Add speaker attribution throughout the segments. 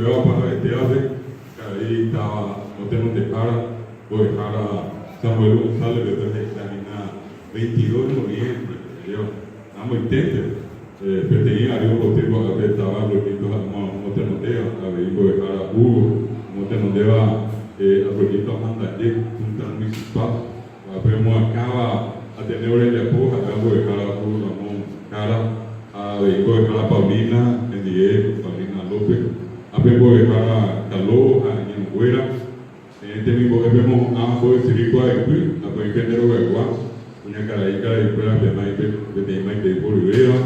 Speaker 1: Upéva opavavetévape, karai táva motenondehára, mbo'ehára Samuel González-pe pehecha hína 22 de noviembre, ajéva, amoiténte, peteĩ ary omboty ko'ápe táva Arroyito ha'e omotenondéva, avei mbo'ehára Hugo omotenondéva Arroyito amandaje, Junta Municipal, ko'ápe omoakãva Ateneo rembiapo ha'éva mbo'ehára Hugo Ramón Jara ha avei mbo'ehára Paulina hendive, Paulina López, ápe mbo'ehára Kalo ha iñirũnguéra. Peẽ temimbo'e pemohu'ã mbo'esyry kuaaypy ha peẽ pende rogaygua, kuñakarai karaikuéra pemái peteĩ maitei poryvéva,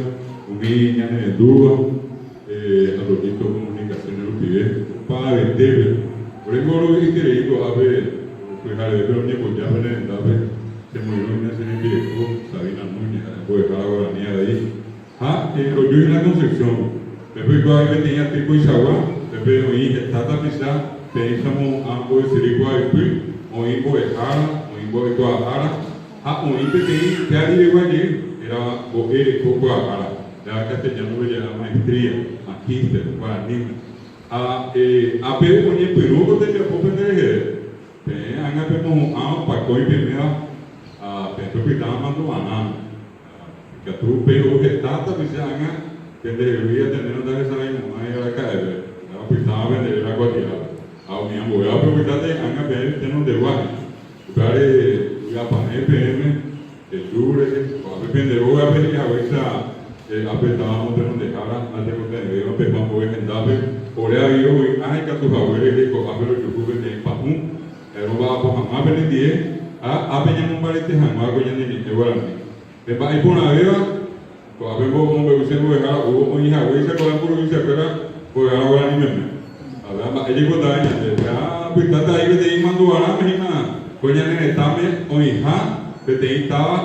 Speaker 1: umi ñanerendúva Arroyito Comunicaciones rupive opavavetépe. Ore mborovy'aiterei ko'ápe pyharevépe oñemboja pene rendápe chemoirũ hína che rembireko Sabina Núñez ha'e mbo'ehára guarani avei. Ha roju hína Concepción. Pépe oiko avei peteĩ aty koichagua, pépe oĩ heta tapicha peẽicha mo'ã mbo'esyry kuaaypy, oĩ mbo'ehára, oĩ mbo'ekuaahára, ha oĩ peteĩ py'ariregua jey, hérava mbo'e reko kuaahára, péva castellano-pe ja'éva maestría, magíster, guaraníme. Ha ápe oñepyrũ ko tembiapo pende reheve, peẽ ág̃a pemohu'ãva pakõi peméva ha peẽ pepytáva mandu'arãme. Ikatu upéi ou heta tapicha ág̃a pendehegui Ateneo ndahesaraimo'ãi araka'eve, opytáva pende réra kuatiápe. Ha umi ambuévape opytáta hi'ág̃a peẽ tenondegua hína. Upévare vy'apavẽ peẽme peju rehe, ko'ápe pende rógape he'i haguéicha ápe táva motenondehára natekotevẽvéima peho ambue hendápe, ore avei rovy'a ikatu hague rehe ko'ápe rojuhu peteĩ pa'ũ Romba'apo hag̃ua penendie ha ápe ñamombarete hag̃ua ko ñane ñe'ẽ guarani. Pe mba'e iporãvéva, ko'ápe omombe'u che mbo'ehára ou oĩ haguéicha ko'ã mburuvichakuéra mbo'ehára guarani meme. Ha péva mba'e jaipotave ñande, péva apytáta avei peteĩ mandu'arãme hína ko ñane retãme oĩha peteĩ táva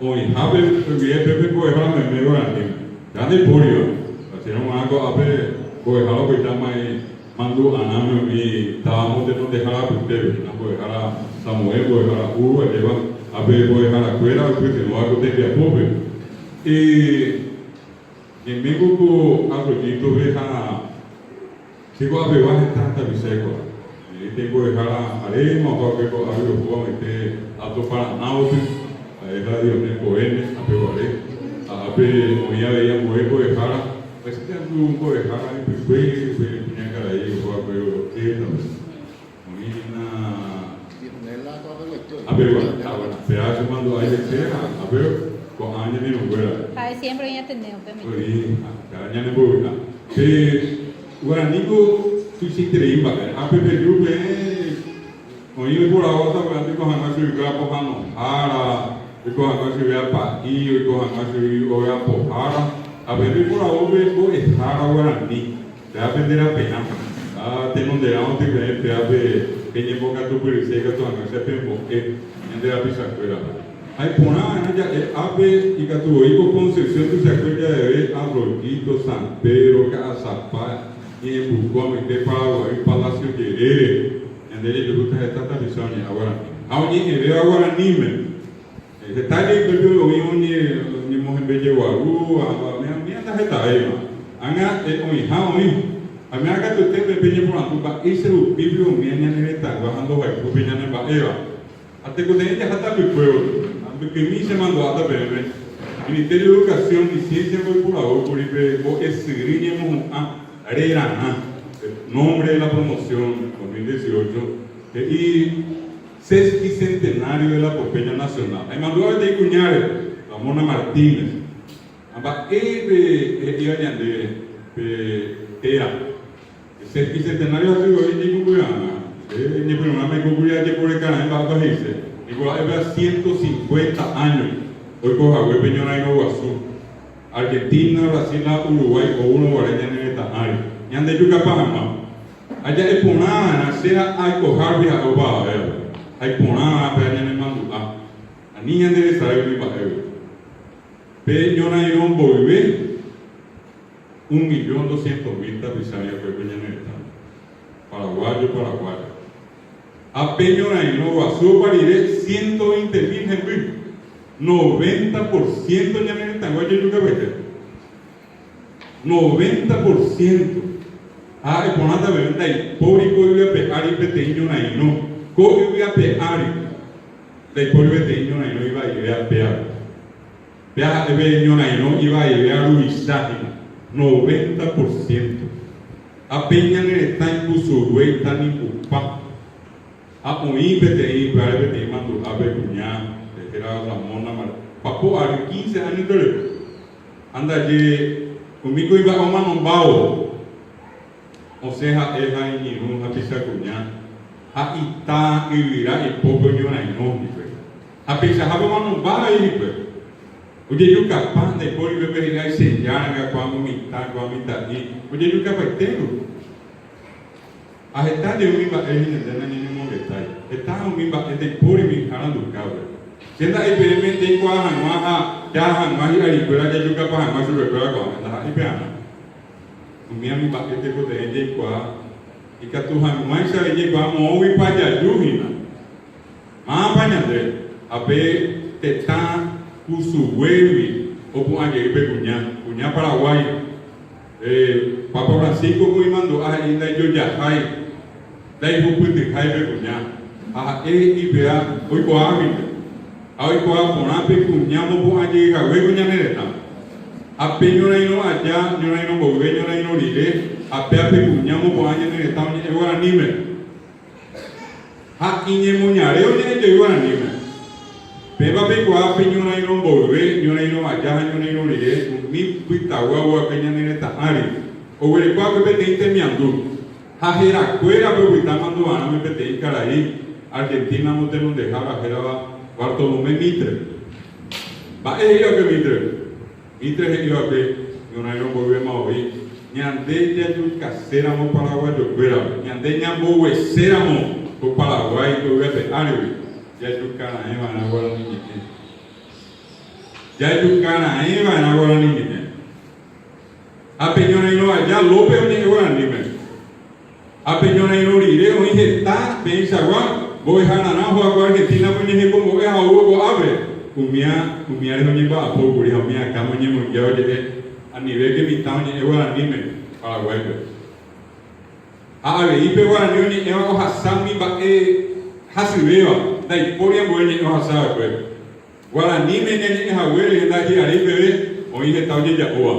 Speaker 1: oĩhápe guive pépe mbo'ehára meme guaraníme. Péva ndaipóriva. Ha chérõ g̃uarã ko'ápe mbo'ehára opytáma Mandu'arãme umi táva motenondehára apytépe, hína mbo'ehára Samuel, mbo'ehára Hugo, ajépa, ha pe mbo'eharakuéra oipytyvõva ko tembiapópe. Ñaiméko ko Arroyito-pe ha che ko'apegua heta tapicha aikuaa. Ñaĩte mbo'ehára aréma opa upe ko'águi ohóva oĩte Alto Paraná gotyo, ha'e Radio Nepo N apeguare, ha ápe oĩ avei ambue mbo'ehára. Mba'éicha mbo'ehára ypykue upe kuñakarai oho'akue orquesta-pe? Oĩ hína apegua. Péva che mandu'a hese ha ápe ko'ã ñane irũnguéra.
Speaker 2: Ha'e siempre oĩ Ateneo-pe mitã.
Speaker 1: Oĩ ha káda ñanembovy'a. Pe guaraníko tuichaiterei mba'e. Ápe peju peẽ oĩ oiporavo sapy'ánte oiko hag̃ua chuguikuéra pohãnohára, oiko hag̃ua chuguikuéra pa'i, oiko hag̃ua chugui ogapohára. Ha peẽ peiporavo pe mbo'ehára guarani, péva pende raperã. Ha tenonderã oty peẽ péva pe peñembokatupyryse ikatu hag̃uáicha pembo'e ñande rapichakuérape. Ha iporã va'erã ja'e ápe ikatu voi ko Concepción tuichakue javeve Arroyito, San Pedro, Ka'asapa, Ñe'ẽmbuku amoite Paraguay Palacio jerére ñande jajuhúta heta tapicha oñe'ã guaraníme. Ha oñe'ẽvéva guaraníme. Heta jeypépe oĩ oñemohembejeguaru ha umíva ndahetavéima. Ág̃a oĩha oĩ. Ha umíva katuete pe peñeporandu mba'éicha rupípe umíva ñane retãygua ha ndohayhúpe ñane mba'éva. Ha tekotevẽ jaháta pykuévo. Ha mbykymi che mandu'áta peẽme, Ministerio de Educación y Ciencia oiporavókuri pe mbo'esyry ñemohu'ã rerarã, nombre de la promoción 2018, he'i, Sesquicentenario de la Epopeya Nacional. Ha imandu'a peteĩ kuñáre, Ramona Martínez. Ha mba'e pe he'íva ñandéve pe téra? Pe sesquicentenario hasy voi ñeikũmby'arã. Che ñepyrũrãme aikókuri ajeporekara'ẽ mba'épa he'ise. Niko ha'e pe 150 áño oiko hague pe ñorairõ guasu. Argentina, Brasil ha Uruguay oúrõ guare ñane retã ári. Ñande jukapa hag̃ua. Ha ja'e porã va'erã che ha aikohárupi ha'e opavavévape. Ha iporã va'erã péva ñanemandu'a. Ani ñande resarái umi mba'égui. Pe ñorairõ mboyve un millón doscientos mil tapicha oĩva'ekue ko ñane retãme. Paraguayo, paraguaya. Ha pe ñorairõ guasu opa rire ciento veinte mil hemby. Noventa por ciento ñane retãygua ojejukapaite. Noventa por ciento. Ha iporãta peve ndaipóri ko yvy ape ári peteĩ ñorairõ. Ko yvy ape ári ndaipóri peteĩ ñorairõ ivaivéva péape. Péa ha'e pe ñorairõ ivaivéva ruvicha hína, noventa por ciento. Ha pe ñane retã ikusugue itanimbupa. Ha oĩ peteĩ pyhare peteĩ mandu'ápe kuña hérava Ramona Mar papo ary quince áño ndereko. Ha ndaje umi kuimba'e omanombávo, osẽ ha'e ha iñirũ hapicha kuña ha ita yvyra ipópe oñorairõ hikuái. Ha peichahápe omanomba avei hikuái. Ojejukapa, ndaipóri upépe he'i aichejáranga ko'ã mitã, ko'ã mitã'i, ojejukapaiténgo. Ha heta jey umi mba'e he'i ñande nañañomongetái. Heta umi mba'e ndaipóri umi arandukápe. Che nda'éi peẽme jaikuaa hag̃ua ha jaha hag̃ua hi'arikuéra jajukapa hag̃ua chupekuéra ko'ág̃a, ndaha'éi pearã. Umi umi mba'e tekotevẽ jaikuaa ikatu hag̃uáicha avei jaikuaa moõguipa jaju hína. Mávapa ñande? Ha pe tetã kusuguégui opu'ã jey pe kuña, kuña Paraguái. Papa Francisco ku imandu'a he'i ndaijojahái, ndaihupytyhái pe kuña, ha ha'e he'i péva oikuaáguinte, ha oikuaa porã pe kuña omopu'ã jey hague ko ñane retã. Ha pe ñorairõ aja, ñorairõ mboyve, ñorairõ rire, ha péva pe kuña omopu'ã ñane retã oñe'ẽ guaraníme. Ha iñemoñare oñe'ẽ jey guaraníme. Péva peikuaa pe ñorairõ mboyve, ñorairõ aja ha ñorairõ rire umi pytagua oguapy ñane retã ári, oguereko va'ekue peteĩ temiandu, ha herakuérape opyta mandu'arãme peteĩ karai Argentina motenondehára hérava Bartolomé Mitre. Mba'e he'i va'ekue Mitre? Mitre he'i va'ekue ñorairõ mboyvéma voi, Ñande jajukaséramo paraguayokuérape, ñande ñambogueséramo ko Paraguái ko yvy ape árigui, Jajuka raẽ va'erã guarani ñe'ẽ. Jajuka raẽ va'erã guarani ñe'ẽ. Ha pe ñorairõ aja López oñe'ẽ guaraníme. Ha pe ñorairõ rire oĩ heta peẽichagua mbo'ehararã ohoakue Argentina-pe oñehekombo'e ha oúvo ko'ápe. Umía, umía rehe oñemba'apo kuri ha umi akãme oñemoinge oje'e anivéke mitã oñe'ẽ guaraníme Paraguáipe. Ha avei pe guarani oñe'ẽva ohasa umi mba'e hasyvéva, ndaipóri ambue ñe'ẽ ohasa va'ekue. Guaraníme ñañe'ẽ hague rehe ndahi'aréi peve oĩ heta ojeja'óva.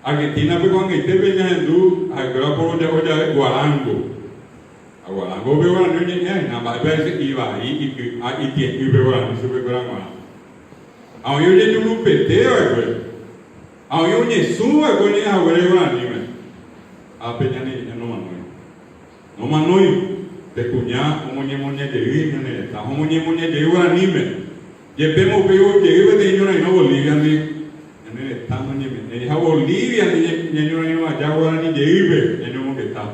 Speaker 1: Argentina-pe ko'ag̃aitépe ñahendu ha'ekuéra oporoja'o jave guarango. Ha guarango pe guarani oñe'ẽ aína, mba'épa he'ise ivai, iky'a, itie'ỹ pe guarani chupekuéra g̃uarã. Ha oĩ ojejurupete va'ekue. Ha oĩ oñesũ va'ekue oñe'ẽ haguére guaraníme. Ha pe ñane ñe'ẽ nomanói. Nomanói, pe kuña omoñemoña jey ñane retã, omoñemoña jey guaraníme. Jepémo upéi ou jey peteĩ ñorairõ Bolivia-ndi, ñane retã noñeme'ẽi. Ha Bolivia-ndi ñañorairõ aja guarani jeýpe ñañomongeta.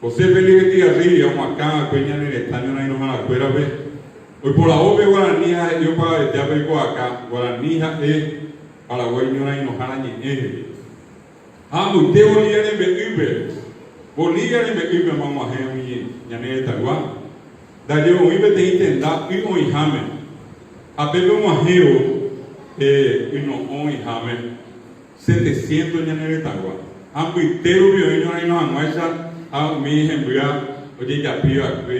Speaker 1: José Félix Estigarribia omoakã va'ekue ñane retã ñorairõharakuérape, oiporavo pe guarani ha he'i opavavetéape oikuaaka, guarani ha'e Paraguái ñorairõhára ñe'ẽ he'i. Ha amboyke Bolivia rembe'ýpe, Bolivia rembe'ýpe omag̃uahẽ umi ñane retãygua, ndaje oĩ peteĩ tenda y oĩháme, ha pépe og̃uahẽvo pe yno'õ oĩháme setecientos ñane retãygua. Ha mbyte rupi oĩ ñorairõ hag̃uáicha ha umi hembýva ojejapi va'ekue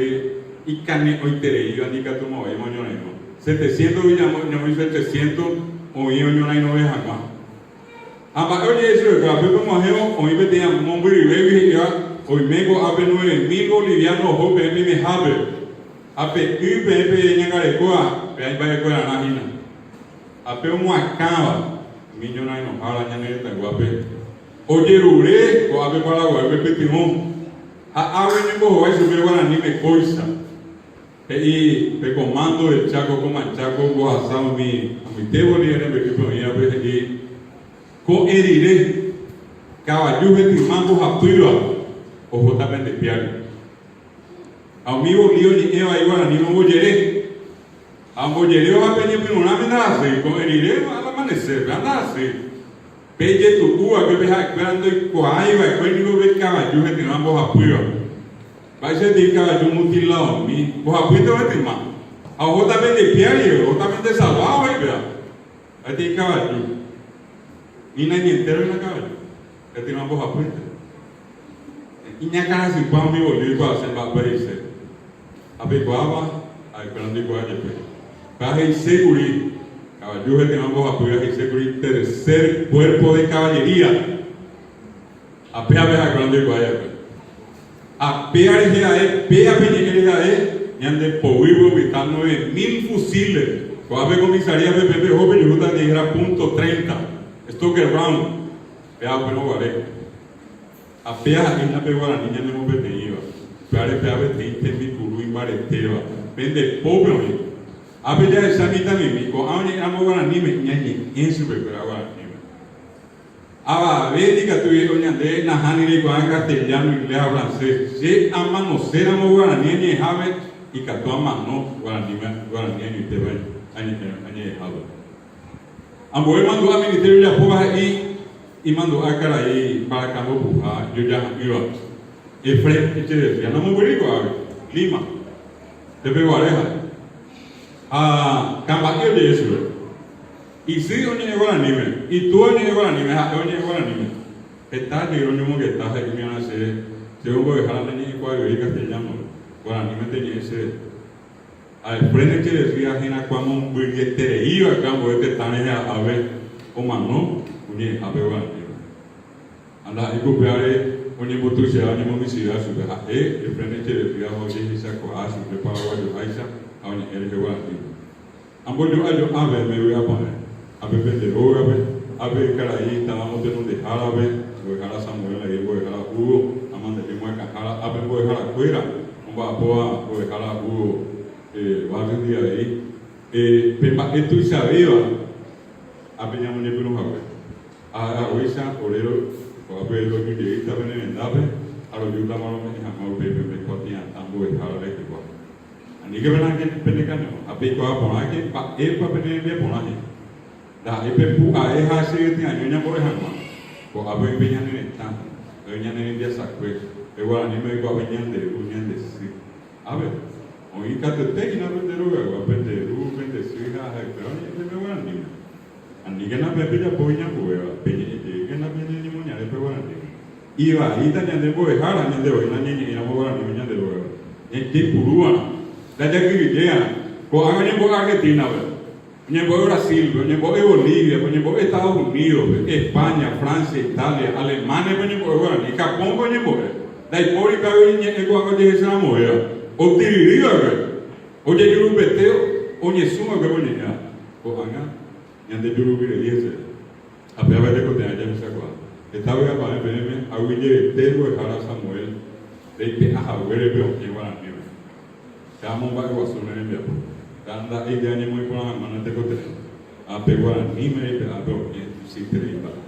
Speaker 1: ikane'õitereíva ndikatumo'ãvéima oñorairõ. Setecientos-gui ñamoĩ trescientos oĩ oñorairõve hag̃ua. Ha mba'e oje'e chupekuéra, Pépe og̃uahẽvo oĩ peteĩ mombyryvégui he'íva, Oime ko'ápe 9000 boliviano oho peẽ peimehápe, ha pe y peẽ peñangarekóva péva imba'ekuerarã hína. Ha pe omoakãva umi ñorairõhára ñane retãyguápe ojerure ko'ápe Paraguaýpe pytyvõ, ha águi oñembohovái chupe guaraníme kóicha. He'i pe comando del Chaco Comanchaco ombohasa umi amoite Bolivia rembe'ýpe oĩvape he'i ko'ẽ rire kavaju hetyma mbohapýva ohóta pende piári. Ha umi bolí oñe'ẽ vai guaraníme ombojere. Ha ombojeréva pe ñepyrũrãme ndahasýi, ko'ẽ rire al amanecer-pe ha ndahasýi. Pe ijetu'u va'ekue pe ha'ekuéra ndoikuaái va'ekue niko pe kavaju hetyma mbohapýva. Mba'éicha peteĩ kavaju mutiladomi, mbohapýnte ohetyma, ha ohóta pende piári, ohóta pende salvádo he'i péva. Peteĩ kavaju, ni nañentéroi la kavaju, hetyma mbohapýnte. Iñakãrasypa umi voli oikuaase mba'épa he'ise. Ha peikuaápa, ha'ekuéra ndoikuaa jepe. Péva he'ise kuri, kavaju hetyma mbohapýva he'ise kuri tercer cuerpo de caballería. Ha pévape ha'ekuéra ndoikuaái va'ekue. Ha péva rehe ae, péva pe ñe'ẽ rehe ae, ñande poguýpe opyta 9000 fusiles. Ko'ápe comisaría-pe pe peho pejuhúta peteĩ punto 30, Stoker Brown, péva upérõ guare. Ha péa ha'e hína pe guarani ñanemopeteĩva, upévare péa peteĩ tembipuru imbaretéva, pende pópe oĩ. Ápe jahecha mitãmimi, ko'ã oñe'ẽramo guaraníme, ñañe'ẽ chupekuéra guaraníme. Avave ndikatúi oñande nahániri ko'ã castellano, inglés ha francés. Che amanoséramo guarani añe'ẽhápe, ikatu amano guaraníme, guarani añoitéva añe'ẽhápe. Ambue mandu'a ministerio ojapóva he'i imandu'a karai mbaraka mbopuha jojaha'ỹva, Efrén Echeverría, namombyry ko'águi, Lima, tepeguare ha'e. Ha kamba'e oje'e chupe. Isy oñe'ẽ guaraníme, itúa oñe'ẽ guaraníme, ha'e oñe'ẽ guaraníme. Heta jey roñomongeta he'ímiarã che, che ombo'ehára nañe'ẽkuaavei castellano-pe, guaranímente ñe'ẽ chéve. Ha Efrén Echeverría herakuã mombyryeterei va'ekue ambue tetã rehe'ahápe omano oñe'ẽhápe guaranípe. Ha ndaha'éi ko upévare oñembotuichave oñemomichĩvéva chupe. Ha'e, Efrén Echeverría ojehechakuaa chupe paraguayoháicha ha oñe'ẽ rehe guaranípe. Ambojo'ajo'a peẽme vy'apavẽ, ápe pende rógape, ápe karai táva motenondehárape, mbo'ehára Samuel avei mbo'ehára Hugo, amandaje moakãhára, ápe mbo'eharakuéra omba'apóva mbo'ehára Hugo Barrios-ndi avei, pe mba'e tuichavéva ápe ñamoñepyrũ hague. Ha haguéicha ore ko'ápe roju jeýta pene rendápe ha rojútama rome'ẽ hag̃ua upéi pende kuatia'atã mbo'ehára rehegua. Aníke pene kane'õ ha peikuaa porãke mba'épa pene rembiaporã he'i. Ndaha'éi pe pu'ae ha che yty'año ñambo'e hag̃ua. Ko'ápe oĩ pe ñane retã, oĩ ñane rembiasakue, pe guaraníme oikuaave ñande ru, ñande sy. Ápe, oĩ katuete hína pende rogaygua, pende ru, pende sy ha ha'ekuéra oñe'ẽ peve guaraníme. Aníkena peẽ pejapo iñambuéva, peñe'ẽ jeýkena pene ñemoñare pe guaraníme. Ivaíta ñande mbo'ehára, ñande voi nañañe'ẽramo guaraníme ñande rógape. Ñaitepurúva'erã, ndajakyhyjé'arã. Ko'ág̃a oñembo'e Argentina-pe, oñembo'e Brasil-pe, oñembo'e Bolivia-pe, oñembo'e Estados Unidos-pe, España, Francia, Italia, Alemania-pe oñembo'e guarani, Japón-pe oñembo'e. Ndaipóri pe oñeñe'ẽ ko'ág̃a ojehecharamovéva. Otyryrýva'ekue, ojejurupete oñesũva'ekue ko ñe'ẽva. Ko'ág̃a ñande jurugyrei heseve. Ha péva tekotevẽ jahechakuaa. Heta vy'apavẽ peẽme aguyjevete mbo'ehára Samuel reipe'a haguére pe okẽ guaraníme. Che amomba'eguasu ne rembiapo. Che anda'éi nde añemoĩ porã hag̃ua ne tekotevẽ. Ha pe guaraníme reipe'a pe okẽ tuichaiterei mba'e.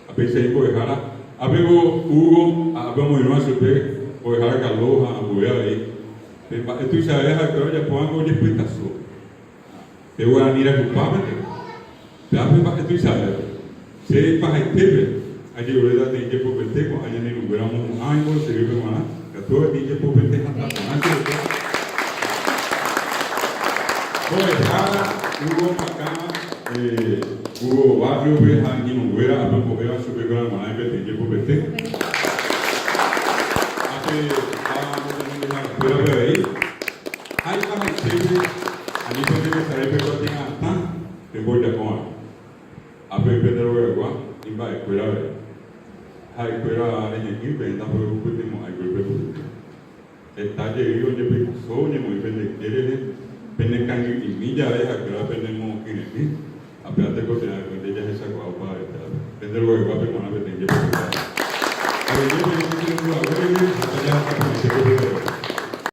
Speaker 1: Ha péicha mbo'ehára, ápeko Hugo ha ápe omoirũva chupe mbo'ehára Caló ha ambue avei. Pe mba'e tuichave ha'ekuéra ojapóvango ojepytaso. Pe guarani rayhupápente, pe ápe mba'e tuichavéva. Che ipahaitépe ajeruréta peteĩ jepopete ko'ã ñane irũnguéra omohu'ã imbo'esyrýpe g̃uarã, katu peteĩ jepopete hatã porã chupekuéra. Mbo'ehára Hugo Makãva, Hugo Barrio-pe ha iñirũnguéra ápe ombo'éva chupekuéra g̃uarã peteĩ jepopete. Ápe táva motenondeharakuérape avei. Ha ipahaitépe, ani penderesarái pe kuatia'atã pemboja'óva. Ápe pende rogaygua imba'ekuéra avei. Ha'ekuéra rehe'ỹ peẽ ndapeguerohupitymo'ãikuri pe yvýpe. Heta jey ojepytaso oñemoĩ pende yke rehe, penekangy'imi jave ha'ekuéra penemokyre'ỹ, ha péva tekotevẽ akóinte jahechakuaa opavave ápe. Pende rogayguápe g̃uarã peteĩ jepytaso. Avei.